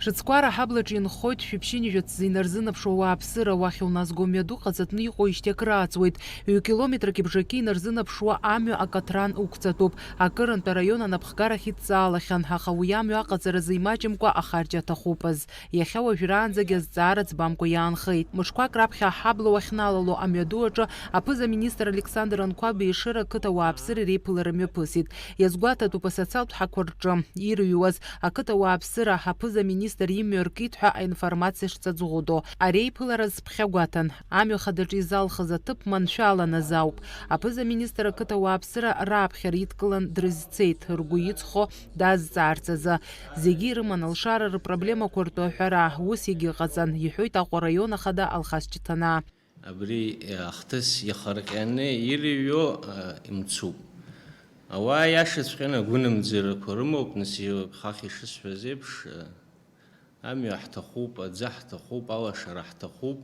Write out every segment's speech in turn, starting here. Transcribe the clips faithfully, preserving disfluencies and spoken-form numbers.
Шыцкәара аҳаблаҿы инхоит шәиԥшьынҩажәа ҭӡы инарзынаԥшуа ауааԥсыра, уахь уназго мҩаду ҟаҵатәны иҟоуижьҭеи акры ааҵуеит. Ҩ-километрак ибжаки инарзынаԥшуа амҩа акаҭран уқәҵатәуп. Акырынтә араион анапхгарахь идҵаалахьан, аха уи амҩа аҟаҵаразы имаҷымкәа ахарџь аҭахуп азы. Иахьа уажәраанӡагьы азҵаара ӡбамкәа иаанхеит. Мышқәак раԥхьа аҳабла уахьналало амҩаду аҿы аԥыза-министр Александр Анқәаб Ешыра ақыҭа ауааԥсыра реиԥылара мҩаԥысит. Иазгәаҭатәуп асоциалтә ҳақәа рҿы ирыҩуаз ақыҭа ауааԥсыра аԥыза-министр имҩа ркит ҳәа аинформациа шҵаӡӷәыдо. Ари аиԥылара зԥхьагәаҭан, амҩа хадаҿы изалхыз аҭыԥ маншәаланаз ауп. Аԥыза-министр ақыҭа ауааԥсыра рааԥхьара идкылан дрызцеит, ргәы иҵхо дазҵаарц азы. Зегьы ирыман алшара рыпроблемақәа ртәы аҳәара, ус егьыҟаҵан, иҳәоит Аҟәа араион ахада Алхас Ҷыҭанаа. Абри ахҭыс иахырҟьаны ирыҩуа, а, имцуп. Ауаа иашаҵәҟьаны агәынамӡарақәа рымоуп, нас, хахь ишысҳәаз еиԥш, а, амҩа ҳҭахуп, аӡы ҳҭахуп, алашара ҳҭахуп.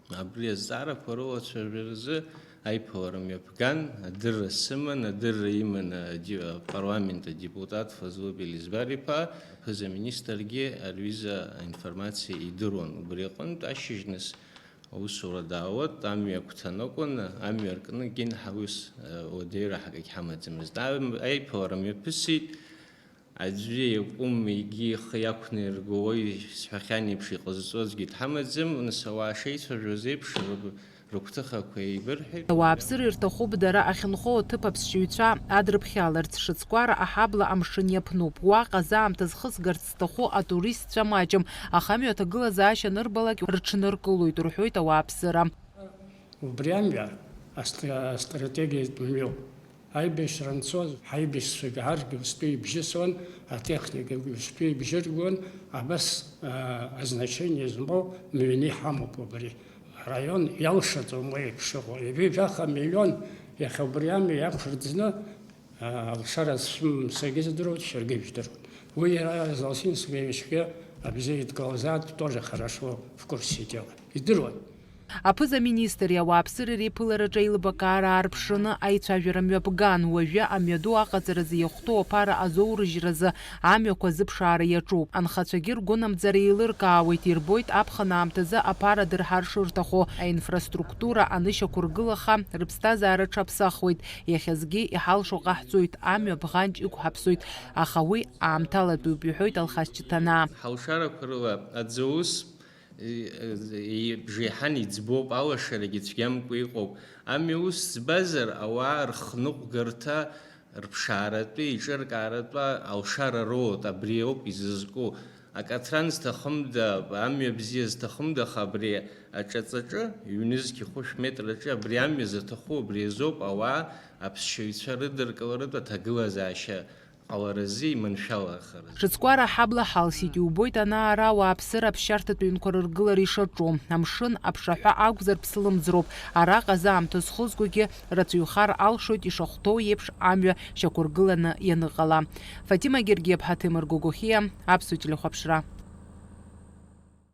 Абри азҵаарақәа рылацәажәаразы аиԥылара мҩаԥган, адырра сыман, адырра иман ади-, апарламент адепутат Фазлы Белизбар-иԥа, аԥыза-министргьы ари аҩыза аинформациа идыруан. Убри аҟынтә ашьыжь нас аусура даауеит, амҩа агәҭаны акәын, амҩа ркны егьин ҳаус, э, уадаҩра ҳакагь ҳамаӡамызт. Ам-, аиԥылара мҩаԥысит, аӡәы иакәым, егьи ихы иақәнаиргауеи сҳәахьан еиԥш иҟазҵо аӡәгьы дҳамаӡам, нас ауаа шеицәажәоз еиԥш, ры-, рыгәҭыхақәа еибырҳәеит. Ауааԥсыра ирҭахуп дара ахьынхо аҭыԥ аԥсшьаҩцәа адрыԥхьаларц, Шыцкәара аҳабла амшын иаԥнуп. Уаҟа заамҭа зхысгарц зҭаху атуристцәа маҷым, аха амҩа аҭагылазаашьа анырбалак рыҽныркылоит, рҳәоит ауааԥсыра. Убри амҩа астра-, астратегиатә мҩоуп. Аибашьра анцоз, ҳаибашьцәагьы ҳаргьы устәы ибжьысуан, атехникагьы устәы ибжьыргон, абас, а, азначение змоу мҩаны иҳамоуп убри. Араион иалшаӡом уи еиԥш ыҟоу. Ҩажәа миллион иахьа убри амҩа иақәырӡны, а, алшара зшәым саргьы здыруан, шәаргьы ижәдыруан. Уи иара Золотинскаиагьы абзиа идкалазаат, тоже хорошо в курсе дела. Идыруан. Аԥыза-министри ауааԥсыреи реиԥылараҿы аилибакаара аарԥшны аицәажәара мҩаԥган. Уажәы амҩаду аҟаҵаразы иахәҭоу аԥара азоурыжьразы амҩақәа азыԥшаара иаҿуп. Анхацәагьы ргәынамӡара еилыркаауеит, ирбоит аԥхын аамҭазы аԥара дырҳар шырҭаху, аинфраструктура анышьақәыргылаха, рыԥсҭазаара ҽаԥсахуеит. Иахьазгьы иҳалшо ҟаҳҵоит, амҩа бӷанҷ иқәҳаԥсоит, аха уи аамҭалатәуп, иҳәоит Алхас Ҷыҭанаа. Ҳалшарақәа рыла аӡы аус, и-, и-, бжеиҳан иӡбоуп, алашарагьы цәгьамкәа иҟоуп. Амҩа ус ӡбазар, ауаа рхныҟәгарҭа, рыԥшааратәы, еиҿыркааратәы алшара роуеит, абри ауп изызку. Акаҭран зҭахымда, амҩа бзиа зҭахымда, аха абри аҿаҵаҿы, ҩнызқь хәышә метраҿы абри амҩа заҭаху абри азоуп, ауаа аԥсшьаҩцәа рыдыркыларатәы аҭагылазаашьа ҟаларазы иманшәалахаразы. Шыцкәара аҳабла ҳалсит, иубоит ана-ара ауааԥсыра аԥсшьарҭатә ҩынқәа рыргылара ишаҿу. Амшын аԥшаҳәа акәзар ԥслымӡроуп. Араҟа заамҭа зхызгогьы рацәаҩхар алшоит, ишахәҭоу еиԥш амҩа шьақәыргыланы ианыҟала. Фатима Гергиаԥҳа, Ҭемыр Гогохиа, Аԥсуа телехәаԥшра.